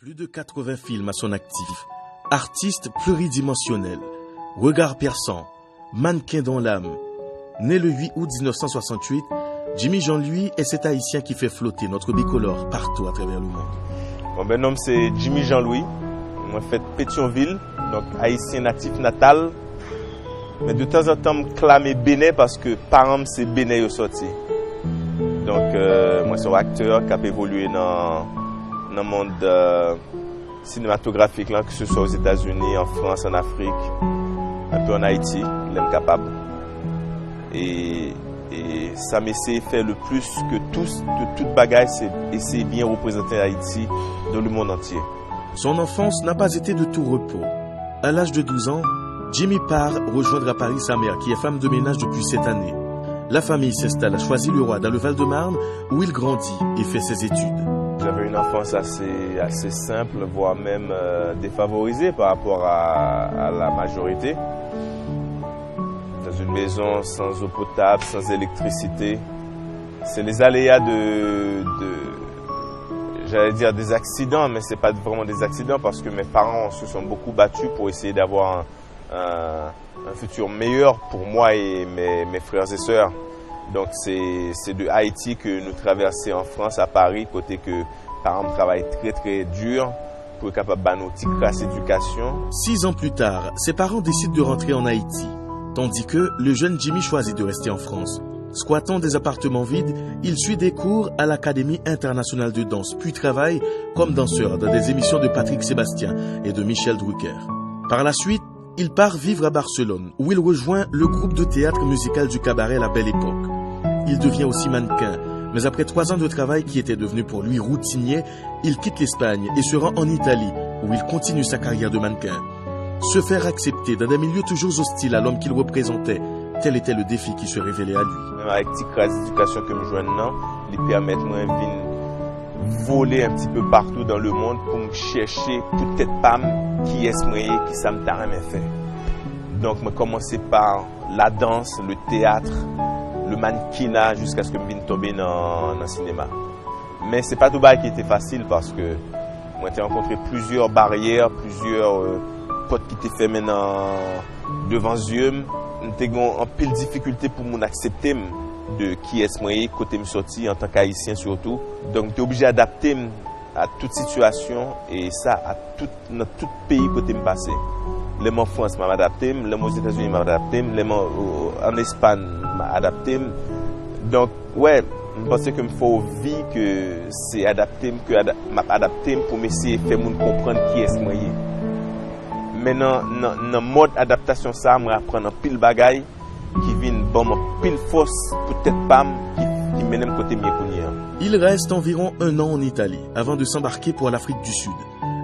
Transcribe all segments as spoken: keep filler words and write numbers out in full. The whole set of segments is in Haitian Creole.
Plus de quatre-vingts films à son actif. Artiste pluridimensionnel, regard perçant, mannequin dans l'âme. Né le huit août dix-neuf cent soixante-huit, Jimmy Jean-Louis est cet Haïtien qui fait flotter notre bicolore partout à travers le monde. Bon, ben, non m se Jimmy Jean-Louis. Mwen fèt Petyonvil, donk ayisyen natif natal. Men de tanzantan m klame Benè paske paran m se Benè yo sòti. Donk, euh, mwen se yon aktè k ap evolye nan, nan mond euh, sinematografik lan, ke se swa Ozetazini, an Frans, an Afrik, enpe an Ayiti, lè m kapab. E, e sa m eseye fè le plis ke tout, de tout bagay, se eseye byen reprezante Ayiti dans le monde entier. Son enfance n'a pas été de tout repos. À l'âge de douze ans, Jimmy part rejoindre à Paris sa mère qui est femme de ménage depuis cette année. La famille s'installe à Choisy-le-Roi dans le Val-de-Marne où il grandit et fait ses études. J'avais une enfance assez, assez simple, voire même euh, défavorisée par rapport à, à la majorité. Dans une maison sans eau potable, sans électricité. C'est les aléas de, de j'allais dire des accidents, mais c'est pas vraiment des accidents parce que mes parents se sont beaucoup battus pour essayer d'avoir un, un, un futur meilleur pour moi et mes, mes frères et sœurs. Donc c'est de Haïti que nous traversons en France, à Paris, côté que paran m travay très très dur pour être capable de nous tirer cette éducation. Six ans plus tard, ses parents décident de rentrer en Haïti, tandis que le jeune Jimmy choisit de rester en France. Squattant des appartements vides, il suit des cours à l'Académie internationale de danse, puis travaille comme danseur dans des émissions de Patrick Sébastien et de Michel Drucker. Par la suite, il part vivre à Barcelone, où il rejoint le groupe de théâtre musical du cabaret La Belle Époque. Il devient aussi mannequin, mais après trois ans de travail qui était devenu pour lui routinier, il quitte l'Espagne et se rend en Italie, où il continue sa carrière de mannequin. Se faire accepter dans des milieux toujours hostiles à l'homme qu'il représentait, tel était le défi qui se révélait à lui. Menm avèk ti kras edikasyon ke m jwenn nan, li pèmèt mwen vin vole un petit peu partout dans le monde pou m chèche pou tèt pa m kiyès mwen ye, kisa m ta renmen fè. Donk mwen kòmanse pa la danse, le théâtre, le mannequinat, jiskaske m vin tonbe nan, nan sinema. Men se pa tout bagay ki te fasil paske mwen te rankontre plizyè baryè, plizyè euh, pòt ki te fèmen nan devan zye m. M te gen anpil difikilte pou moun aksepte m de kiyès mwen ye, kote m sòti antank Ayisyen sitou. Donk m te oblije adapte m a tout sitiyasyon e sa a tout, nan tout peyi kote m pase. Lè m an Frans, m ap adapte m, lè m Ozetazini, m ap adapte m, lè m an, an Espay, m ap adapte m. Donk, wè, m panse ke m fè anvi ke se adapte m, ke ada, m ap adapte m pou m eseye fè moun konprann kiyès mwen ye. Men nan, nan, nan mòd adaptasyon sa a, mwen aprann anpil bagay ki vin ban m anpil fòs pou tèt pa m, ki, ki mennen m kote m ye kounye a. Il reste environ un an en Italie avant de s'embarquer pour l'Afrique du Sud.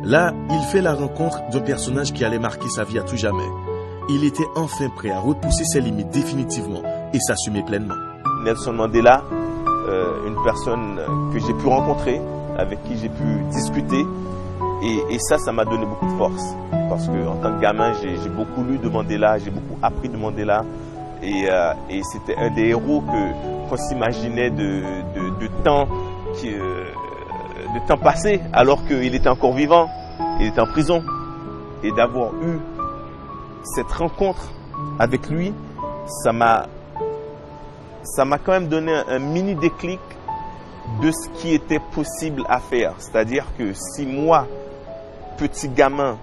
Là, il fait la rencontre d'un personnage qui allait marquer sa vie à tout jamais. Il était enfin prêt à repousser ses limites définitivement et s'assumer pleinement. Nelson Mandela, euh, une personne que j'ai pu rencontrer, avec qui j'ai pu discuter, et, et ça, ça m'a donné beaucoup de force. Parce que en tant que gamin, j'ai beaucoup lu de Mandela, j'ai beaucoup appris de Mandela, et, euh, et c'était un des héros que qu'on s'imaginait de, de, de temps qui, euh, de temps passé, alors qu'il était encore vivant, il était en prison. Et d'avoir eu cette rencontre avec lui, ça m'a ça m'a quand même donné un, un mini déclic de ce qui était possible à faire. C'est-à-dire que si moi, petit gamin,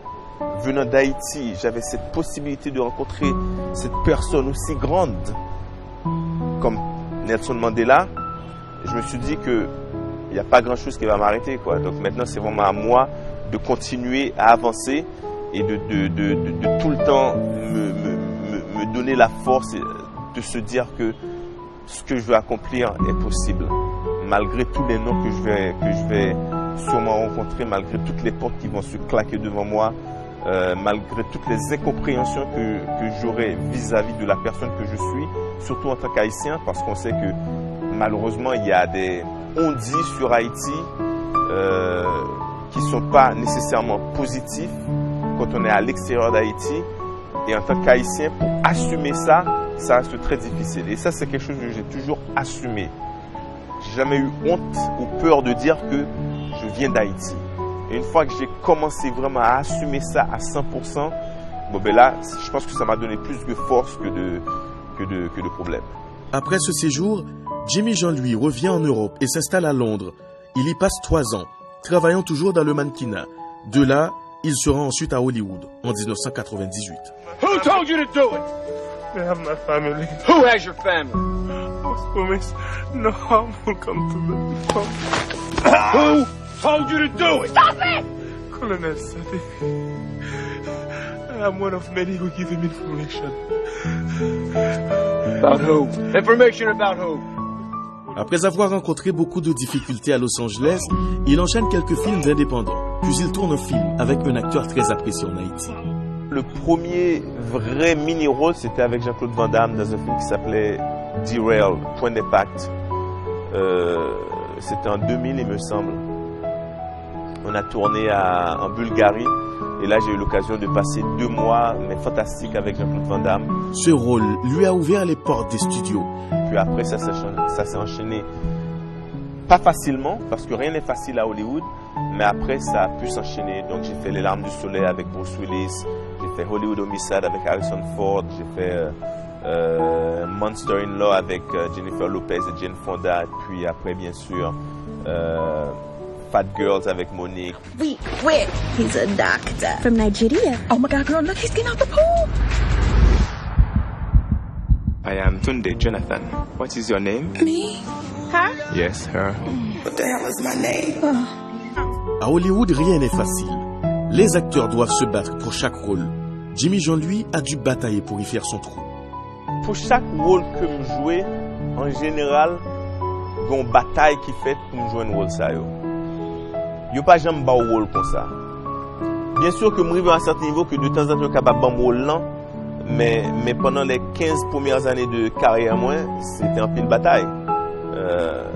venant d'Haïti, j'avais cette possibilité de rencontrer cette personne aussi grande comme Nelson Mandela, je me suis dit que il n'y a pas grand-chose qui va m'arrêter, quoi. Donc maintenant, c'est vraiment à moi de continuer à avancer et de, de, de, de, de tout le temps me, me, me, me donner la force de se dire que ce que je veux accomplir est possible. Malgré tous les non que je vais, que je vais sûrement rencontrer, malgré toutes les portes qui vont se claquer devant moi, euh, malgré toutes les incompréhensions que, que j'aurai vis-à-vis de la personne que je suis, surtout en tant qu'Haïtien, parce qu'on sait que malheureusement, il y a des on-dit sur Haïti euh, qui ne sont pas nécessairement positifs quand on est à l'extérieur d'Haïti. Et en tant qu'Haïtien, pour assumer ça, ça reste très difficile. Et ça, c'est quelque chose que j'ai toujours assumé. J'ai jamais eu honte ou peur de dire que je viens d'Haïti. Et une fois que j'ai commencé vraiment à assumer ça à cent pour cent, bon ben là, je pense que ça m'a donné plus de force que de, que de, que de problèmes. Après ce séjour, Jimmy Jean-Louis revient en Europe et s'installe à Londres. Il y passe trois ans, travaillant toujours dans le mannequinat. De là, il se rend ensuite à Hollywood en dix-neuf cent quatre-vingt-dix-huit. Who told you to do it? They have my family. Who has your family? I was promised no harm will come to them. Who told you to do it? Colonel Sade. I am one of many who give him information. About who? Information about who? Après avoir rencontré beaucoup de difficultés à Los Angeles, il enchaîne quelques films indépendants. Puis il tourne un film avec un acteur très apprécié en Haïti. Le premier vrai mini-rôle, c'était avec Jean-Claude Van Damme dans un film qui s'appelait Derail, Point d'impact. Euh, c'était en deux mille, il me semble. On a tourné à, en Bulgarie. Et là, j'ai eu l'occasion de passer deux mois, mais fantastiques, avec Jean-Claude Van Damme. Ce rôle lui a ouvert les portes des studios. Puis après, ça s'est ça s'est enchaîné. Pas facilement, parce que rien n'est facile à Hollywood, mais après, ça a pu s'enchaîner. Donc, j'ai fait Les Larmes du Soleil avec Bruce Willis, j'ai fait Hollywood Homicide avec Harrison Ford, j'ai fait euh, euh, Monster in Law avec euh, Jennifer Lopez et Jane Fonda, puis après, bien sûr, euh, Fat Girls avec Mo'Nique. We quit. He's a doctor. From Nigeria. Oh my god, girl, look, he's getting out the pool. I am Tunde Jonathan. What is your name? Me? Her? Yes, her. What the hell is my name? À Hollywood, rien n'est facile. Les acteurs doivent se battre pour chaque rôle. Jimmy Jean-Louis a dû batailler pour y faire son trou. Pou chak wòl ke m jwe, an jeneral, gen yon batay ki fèt pou m jwenn wòl sa yo. Yo pa janm ba w wòl konsa. Byen si ke m rive a sèten nivo ke de tanzantan yo kapab ban m wòl lan, men, men pandan lè kenz premyè zane de karyè mwen, se te anpil batay. Euh,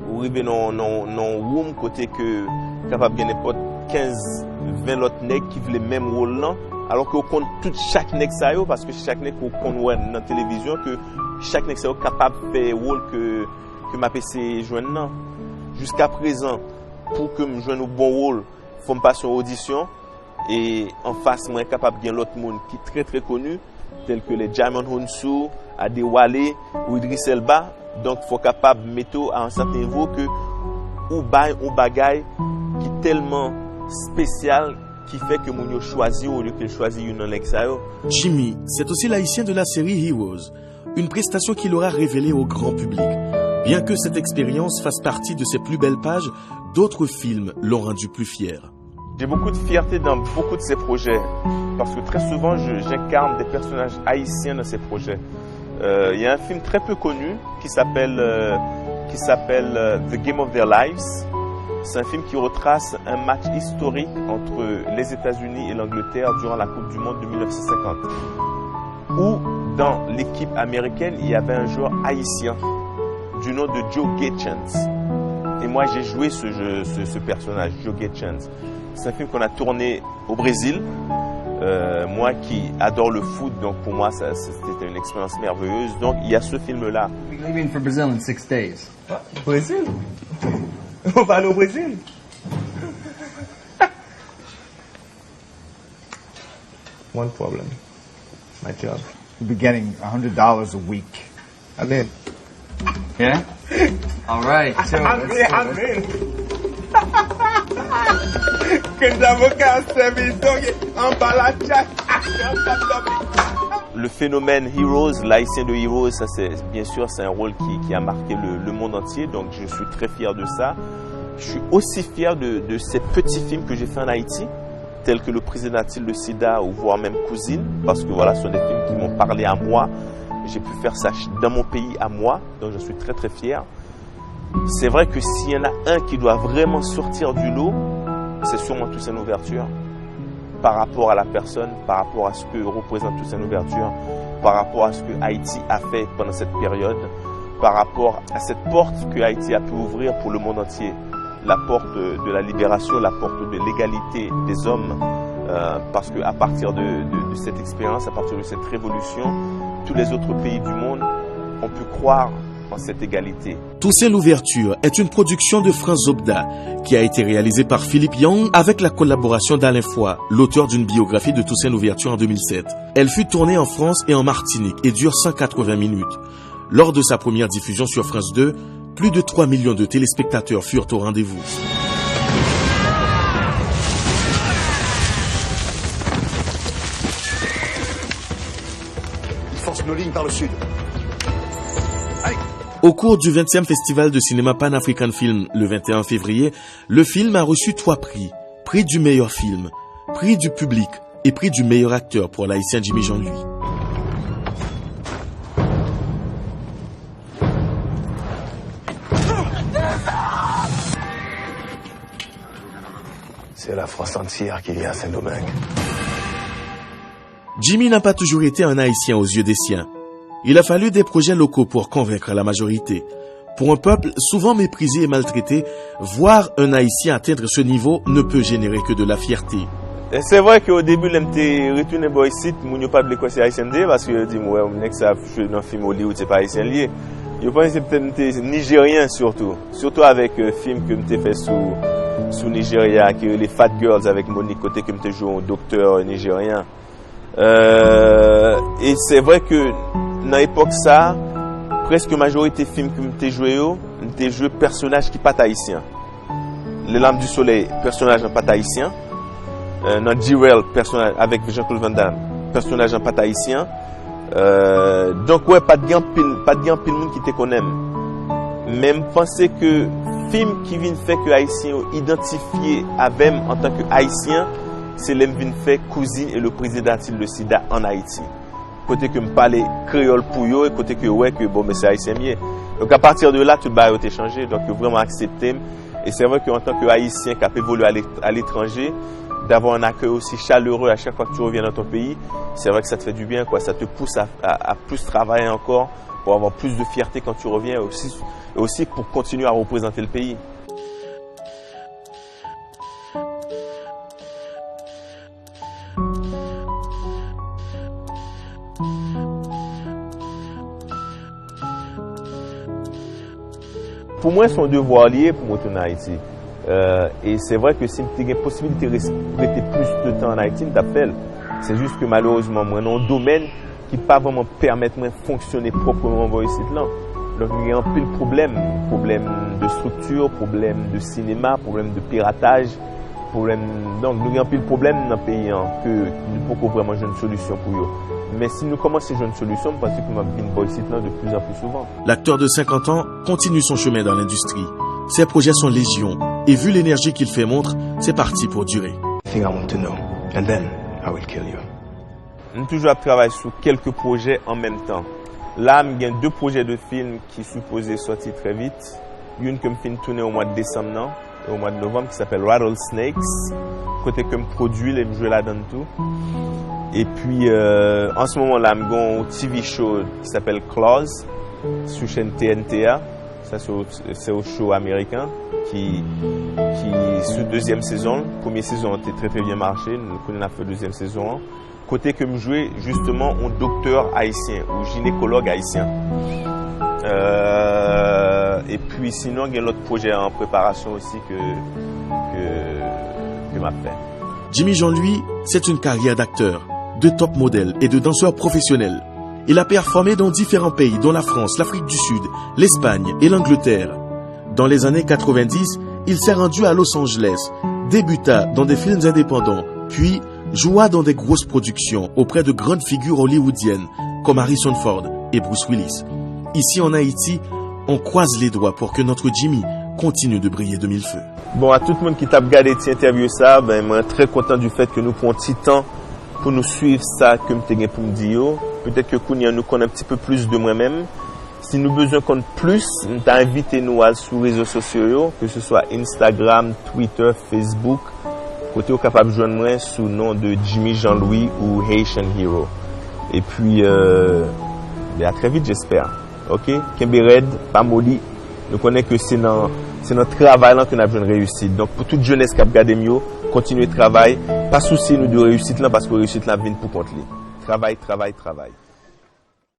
ou rive nan, nan, nan yon woum kote ke kapab gen nenpòt kenz, ven lòt nèg ki vle menm wòl lan, alò ke ou konn tout chak nèg sa yo, paske chak nèg ke ou konn wè nan televizyon, ke chak nèg sa yo kapab fè wòl ke, ke m ap eseye jwenn nan. Jiska prezan, pou ke m jwenn yon bon wòl, fò m pase yon odisyon, e anfas mwen kapab gen lòt moun ki trè, trè koni, tèl ke les Djimon Hounsou, Adewale, ou Idris Elba. Donk, fò w kapab mete w a yon sèten nivo ke ou bay yon bagay ki tèlman espesyal, ki fè ke moun yo chwazi w olye ke l chwazi youn nan nèg sa yo. Jimmy, c'est aussi l'haïtien de la série Heroes, une prestation qu'il aura révélée au grand public. Bien que cette expérience fasse partie de ses plus belles pages, d'autres films l'ont rendu plus fier. J'ai beaucoup de fierté dans beaucoup de ces projets, parce que très souvent, je- j'incarne des personnages haïtiens dans ces projets. Euh, il y a un film très peu connu qui s'appelle euh, qui s'appelle euh, The Game of Their Lives. C'est un film qui retrace un match historique entre les États-Unis et l'Angleterre durant la Coupe du Monde de mille neuf cent cinquante, où dans l'équipe américaine, il y avait un joueur haïtien du nom de Joe Gay Chance. Et moi, j'ai joué ce, jeu- ce- ce personnage, Joe Gay Chance. C'est un film qu'on a tourné au Brésil. Euh, moi qui adore le foot, donc pour moi, ça- c'était une expérience merveilleuse. Donc, il y a ce film-là. We're leaving for Brazil in six days. Brezil? Ou va al o Brezil? One problem. My job. You'll be getting a hundred dollars a week. Amen. Yeah? All right. So, Amen. let's- Amen. Ke zavoka sèvi zonye anba la chay. Le phénomène Heroes, l'haïtien de Heroes, ça c'est bien sûr, c'est un rôle qui, qui a marqué le, le monde entier, donc je suis très fier de ça. Je suis aussi fier de, de ces petits films que j'ai fait en Haïti, tels que Le Prisonnier de Sida ou voire même Cousine, parce que voilà, ce sont des films qui m'ont parlé à moi. J'ai pu faire ça ch- dans mon pays à moi, donc je suis très très fier. C'est vrai que s'il y en a un qui doit vraiment sortir du lot, c'est sûrement Toussaint Louverture. Par rapport à la personne, par rapport à ce que représente Toussaint Louverture, par rapport à ce que Haïti a fait pendant cette période, par rapport à cette porte que Haïti a pu ouvrir pour le monde entier, la porte de la libération, la porte de l'égalité des hommes, euh, parce que à partir de, de- de cette expérience, à partir de cette révolution, tous les autres pays du monde ont pu croire Cette égalité. Toussaint Louverture est une production de France Zobda qui a été réalisée par Philippe Young avec la collaboration d'Alain Foix, l'auteur d'une biographie de Toussaint Louverture en deux mille sept. Elle fut tournée en France et en Martinique et dure cent quatre-vingts minutes. Lors de sa première diffusion sur France deux, plus de trois millions de téléspectateurs furent au rendez-vous. Ils forcent nos lignes par le sud. Au cours du vingtième Festival de cinéma Pan African Film le vingt et un février, le film a reçu trois prix. Prix du meilleur film, prix du public et prix du meilleur acteur pour l'haïtien Jimmy Jean-Louis. C'est la France entière qui vient à Saint-Domingue. Jimmy n'a pas toujours été un Haïtien aux yeux des siens. Il a fallu des projets locaux pour convaincre la majorité. Pour un peuple souvent méprisé et maltraité, voir un Haïtien atteindre ce niveau ne peut générer que de la fierté. E se vre ke o debi, lè m te retounen bò isit, moun yo pa t vle kwè se Ayisyen m te ye, paske yo di m, wè, nèg sa ap jwe nan fim Hollywood, se pa Ayisyen li ye. Yo panse se petèt m te Nijeryen, sitou. Sitou avèk, euh, fim ke m te fè sou, sou Nijerya, ki rele Fat Girls avèk Monique, kote ke m te jwe yon doktè Nijeryen. Euh, e se vre ke nan epòk sa, prèske majorite fim ke m te jwe yo, m te jwe pèsonaj ki pa t ayisyen. Le Lame du Soleil, pèsonaj an pa t ayisyen. Euh, nan Jewel, pèsonaj avèk Jean-Claude Van Damme, pèsonaj an pa t ayisyen. Euh, donk, wè, pa t gen anpil, pa t gen anpil moun ki te konnen m. Men m panse ke fim ki vin fè ke Ayisyen yo idantifye avè m antanke Ayisyen, se lè m vin fè Cousine et le président a-t-il le sida an Ayiti. Kote ke m pale kreyòl pou yo, e kote ke yo wè ke, bon, men se Ayisyen m ye. Donk, apati de la, tout bagay yo te chanje. Donk, yo vrèman aksepte m. E se vre ke antanke Ayisyen k ap evolye aletranje, d'avoir un accueil aussi chaleureux à chaque fois que tu reviens dans ton pays, c'est vrai que ça te fait du bien, quoi. Ça te pousse à, à, à plus travailler encore pour avoir plus de fierté quand tu reviens et aussi, et aussi pour continuer à représenter le pays. Pou mwen, se yon devwa li ye pou m retounen Ayiti. Euh, e se vre ke si m te gen posibilite res-, rete plis de tan an Ayiti, m t ap fè l. Se jis ke malerezman, mwen nan yon domèn ki pa vrèman pèmèt mwen fonksyone pwòpman bò isit lan. Donk, gen anpil pwoblèm. Pwoblèm de strikti, pwoblèm de sinema, pwoblèm de pirataj, pwoblèm. Donk, nou gen anpil pwoblèm nan peyi an ke nou poko vrèman jwenn solisyon pou yo. Men si nou kòmanse jwenn solisyon, m panse ke m ap vin bò isit lan de plus en plus souvent. L'acteur de cinquante ans continue son chemin dans l'industrie. Ses projets sont légion et vu l'énergie qu'il fait montre, c'est parti pour durer. Thing I want to know, and then I will kill you. M toujou ap travay sou kèlke pwojè an menm tan. La, m gen de pwojè de fim ki sipoze sòti trè vit. Youn ke m fin tounen o mwa de desanm nan, e o mwa de novanm, ki s apèl Rattlesnakes, kote ke m pwodui l e m jwe ladan l tou. Epi, euh, an se moman la, m gen yon T V show ki s apèl Claws, sou chèn T N T a. Sa se, se yon show ameriken ki, ki sou dezyèm sezon l. Premye sezon an te trè, trè byen mache. Nou konnen n ap fè dezyèm sezon an. Kote ke m jwe, jisteman, yon doktè ayisyen, yon jinekològ ayisyen. Euh, epi, sinon, gen lòt pwojè an preparasyon osi ke, ke, ke m ap fè. Jimmy Jean-Louis, c'est une carrière d'acteur, de top modèle et de danseur professionnel. Il a performé dans différents pays, dont la France, l'Afrique du Sud, l'Espagne et l'Angleterre. Dans les années quatre-vingt-dix, il s'est rendu à Los Angeles, débuta dans des films indépendants, puis joua dans des grosses productions auprès de grandes figures hollywoodiennes comme Harrison Ford et Bruce Willis. Ici en Haïti, on croise les doigts pour que notre Jimmy continue de briller de mille feux. Bon, a tout moun ki t ap gade ti entèvyou sa, ben, mwen trè kontan du fait ke nou pran ti tan pou nou swiv sa ke m te gen pou m di yo. Petèt ke kounye a nou konn un petit peu plus de mwen menm. Si nou bezwen konn plis, m ta envite nou al sou rezo sosyo yo, ke se swa Instagram, Twitter, Facebook, kote w kapab jwenn mwen sou non de Jimmy Jean Louis ou Haitian Hero. Epi, euh, ben, à très vite, j'espère. Ok? Kenbe rèd, pa moli. Nou konnen ke se nan, se nan travay lan ke n ap jwenn reyisit. Donk, pou tout jenès k ap gade m yo, kontinye travay. Pa sousye nou de reyisit lan, paske reyisit lan ap vin pou kont li. Travay, travay, travay.